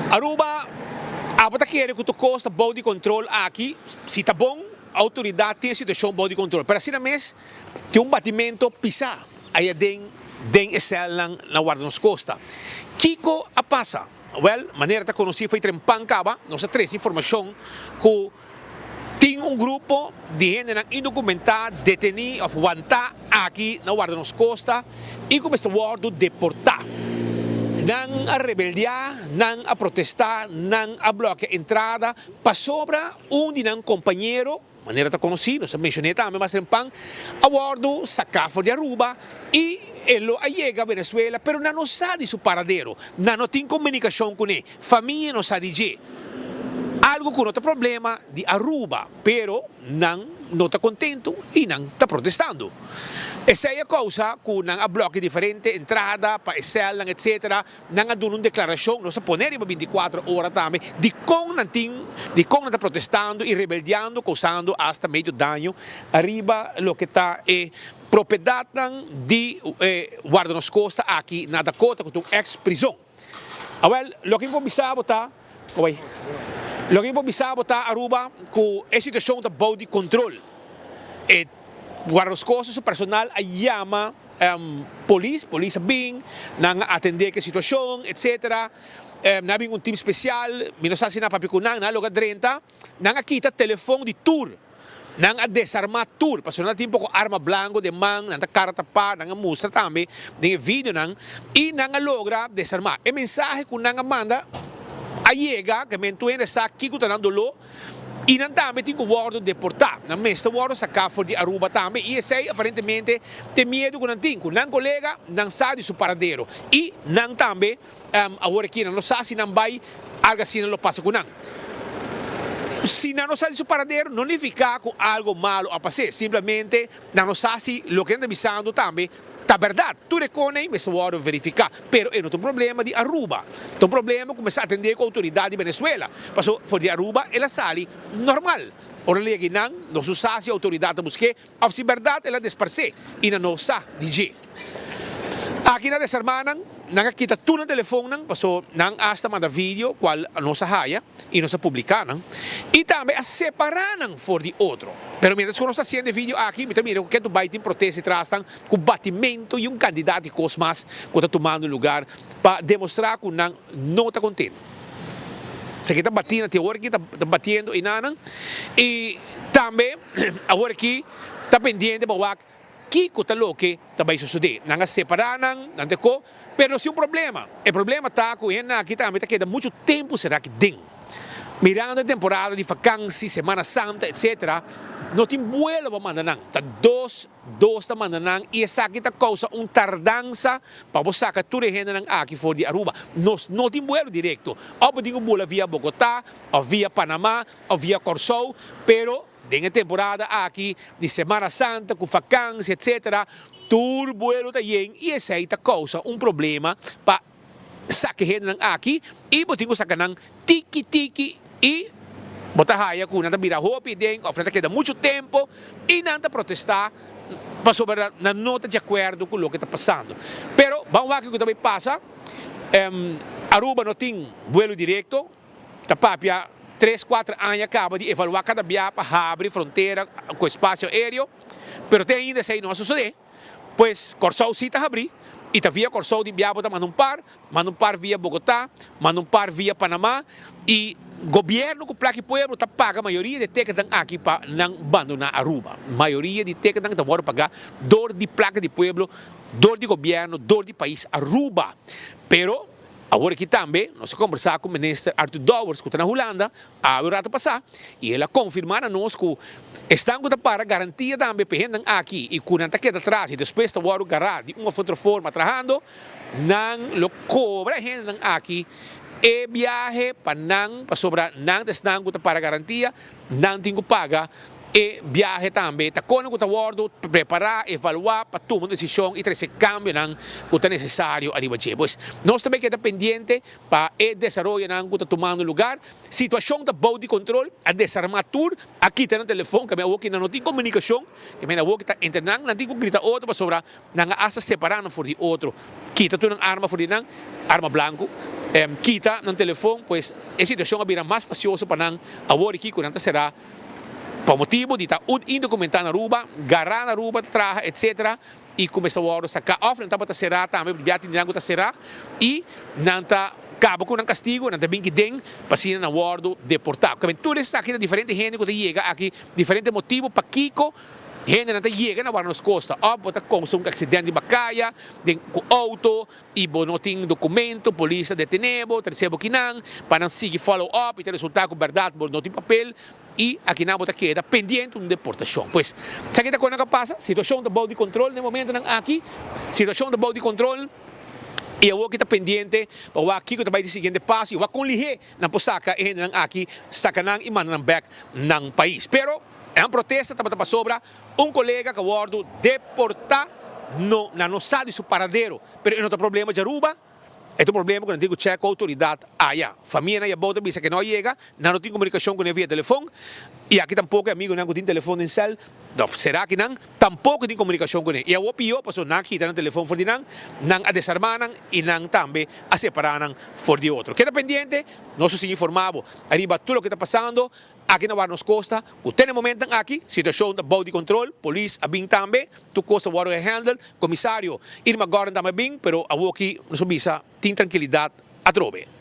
Aruba, abo ta kere ku tur kos ta bou di kontrol aki? Si ta bon, outoridat tin e situashon bou di kontrol. Pero asina mes tin un batimento pisá aya den den e sèlnan na Warda Nos Kosta. Kiko a pasa? Wèl, manera ta konosí fo'i trempan kaba, nos a trese informashon ku Tin un grupo di hendenan indokumentá detení òf wantá aki na Warda Nos Kosta i ku mester wòrdu deportá. Nan a rebeldiá, nan a protestá, nan a blòkia entrada pasobra un di nan kompañero, manera ta konosí, nos a menshoné tambe mas trempan, a wòrdu saká for di Aruba i e lo a yega Venezuela pero nan no sa di su paradero, nan no tin komunikashon kuné. Famia no sa di dje. Algo cu no ta problema di Aruba, pero nan no ta contento y nan ta protestando. Esey a causa cu nan a bloke diferente entrada pa e celnan etc. Nan a duna un declaracion, nos a pone riba 24 ora tambe, dicon nan tin, dicon nan ta protestando y rebeldiando causando hasta medio daño ariba loke ta e propiedadnan di Guarda Nos Costa aki na Dakota cu ta un ex prison. Awel, loke mi por bisa bo ta, oei, loke mi por bisa bo ta, Aruba, ku e situashon ta bou di kontrol. E guardaskosta su personal a yama polis, polis a bin, nan a atendé ku e situashon, etsetera. Nan a bin ku un tim spesial, mi no sa si nan a papia ku nan, nan a logra drenta, nan a kita telefon di tur. Nan a desarmá tur, pasobra nan tin poko arma blanko den man, nan ta kara tapá, nan a mustra tambe den e videonan, i nan a logra desarmá. E mensahe ku nan a manda a yega, ke men tur hende sa kiko ta nan doló, i nan tambe tin ku wòrdu deportá. Nan mester wòrdu saká for di Aruba tambe, i esei aparentemente ta e miedu ku nan tin, ku nan kolega nan sa di su paradero, i nan tambe. Awor aki nan no sa si nan bai, algo asina lo pasa ku nan. Si nan no sa di su paradero, no nifiká ku algo malu a pas'é. Simplemente nan no sa si loke nan ta bisando tambe ta bèrdat. Tur e kos ei mester wòrdu verifiká. Pero e no ta un problema di Aruba. Ta un problema ku mester atendé ku outoridat di Venezuela. Pasobra for di Aruba el a sali normal. Ora el a yega einan, nos no sa si outoridat ta busk'é òf si bèrdat el a desparsé i nan no sa di dje. Aki na desarmá nan, nan a kita tur nan telefonnan, paso nan asta manda video cual nos a haya y nos a publica nan, y tambe a separa nan for di otro. Pero mientras cu nos ta haciendo e video aki, mi ta mira cu kento bay tin protesta y trasnan cu batimento y un cantidad di cos mas cu ta tumando lugar pa demostra cu nan no ta contento. Esaki ta bati na te ora aki ta batiendo enanan y tambe awor aki ta pendiente pa wak Kiko ta loke ta bai sosodé? Nan a separá nan, nan ta ko, pero no sin un problema. E problema ta ku hende aki tambe ta keda muchu tempu será aki den. Mirando e temporada di fakansi, Semana Santa, etsetera, no tin buelo pa manda nan. Ta dos dos ta manda nan i esaki ta kousa un tardansa pa bo saka tur e hendenan aki for di Aruba. Nos no tin buelo direkto. Òf bo tin ku bula via Bogotá, òf via Panamá, òf via Kòrsou, pero. Den e temporada aki di Semana Santa ku fakansi etc. Tur buelo ta yen i esei ta kousa un problema pa saka e hendenan aki i bo tin ku saka nan tiki tiki i bo ta haya ku nan ta bira hopi den òf nan ta keda muchu tempu i nan ta protestá pasobra nan no ta di akuerdo ku loke ta pasando. Pero ban wak ku ta bai pasa. Aruba no tin buelo direkto. Ta papia tres kuater aña kaba di evaluá kada bia pa habri frontera ku espasio aéreo, pero te ainda esei no a sosodé. Pues Kòrsou sí ta habrí i ta via Kòrsou di bia bo ta manda un par, manda un par via Bogotá, manda un par via Panamá i gobièrnu ku plaka i pueblo ta paga mayoria di e teketnan aki pa nan bandoná Aruba. Mayoria di teketnan ta wòrdu pagá dor di plaka di pueblo, dor di gobièrnu, dor di pais Aruba. Pero. Awor aki tambe nos a kombersá ku Minister Arthur Dowers ku ta na Hulanda awe un rato pasá i el a konfirmá na nos ku esnan ku ta para garantia tambe pa e hendenan aki i ku nan ta keda tras i despues ta wòrdu gará di un òf otro forma trahando, nan lo kobra e hendenan aki e biahe pa nan pasobra nan ta esnan ku ta para garantia, nan tin ku paga. E biahe tambe ta kono ku ta wòrdu prepará, evaluá pa tuma un desishon i trese kambionan ku ta nesesario ariba dje. Pues, nos ta bay keda pendiente pa e desaroyonan ku ta tumando lugar. Situashon ta bou di kontrol, a desarmá tur, a kita nan telefon, kami awor ki nan no tin komunikashon, kami awor ki ta entre nan, nan tin ku grita otro pasobra nan a asta separá nan for di otro. Kita tur nan arma for di nan, arma blanku, kita nan telefon, pues e situashon a bira mas fasioso pa nan awor aki ku nan ta será. Pa motibu di ta un indokumentá na Aruba, gará na Aruba ta traha etc. I kuminsá wòrdu saká òf nan tabata será tambe bia tin dinan ku ta será i nan ta kaba ku nan kastigu nan ta bin ki den pa asina nan wòrdu deportá. Tur esaki ta diferente hende ku ta yega aki diferente motibu pakiko hendenan ta yega na wòrdu nos kosta òf bo ta kousa un aksident riba kaya den ku outo i bo no tin documento, polis ta detene bo, ta ricibi bo kinan pa nan sigui follow up i ta resulta cu berdad bo no tin papel i akinan bo ta keda pendiente un deportacion. Pues, esaki ta con nan a pasa, situacion ta bou di control na e momentonan aki, situacion ta bou di control i awor ki ta pendiente pa wak kico ta bay di siguiente paso i wak con lihe nan por saca e hendenan aki, saca nan i manda nan bek nan pais. Pero nan protesta tabata pasobra Un kolega ku a wòrdu deportá no nan no sa di su paradero, pero e no ta problema dje Aruba, e ta un problema ku nan tin ku chèk ku outoridat aya. Famianan ya bou ta bisa ku e no a yega, nan no tin komunikashon kuné via telefon i aki tampoko e amigunan ku tin telefon den sèl, òf sera ki nan tampoko tin komunikashon kuné. I awor pió pasobra nan a kita nan telefon for di nan, nan a desarmá nan i nan tambe a separá nan for di otro. Keda pendiente, nos lo sigui informá bo ariba tur loke ta pasando. Aki na wak nos kosta ku te na e momentonan aki situashon ta bou di kontrol, polis a bin tambe, tur kos a wòrdu gehandel, komisario Irma Gordon tambe a bin, pero awoki nos por bisa tin trankilidat atrobe.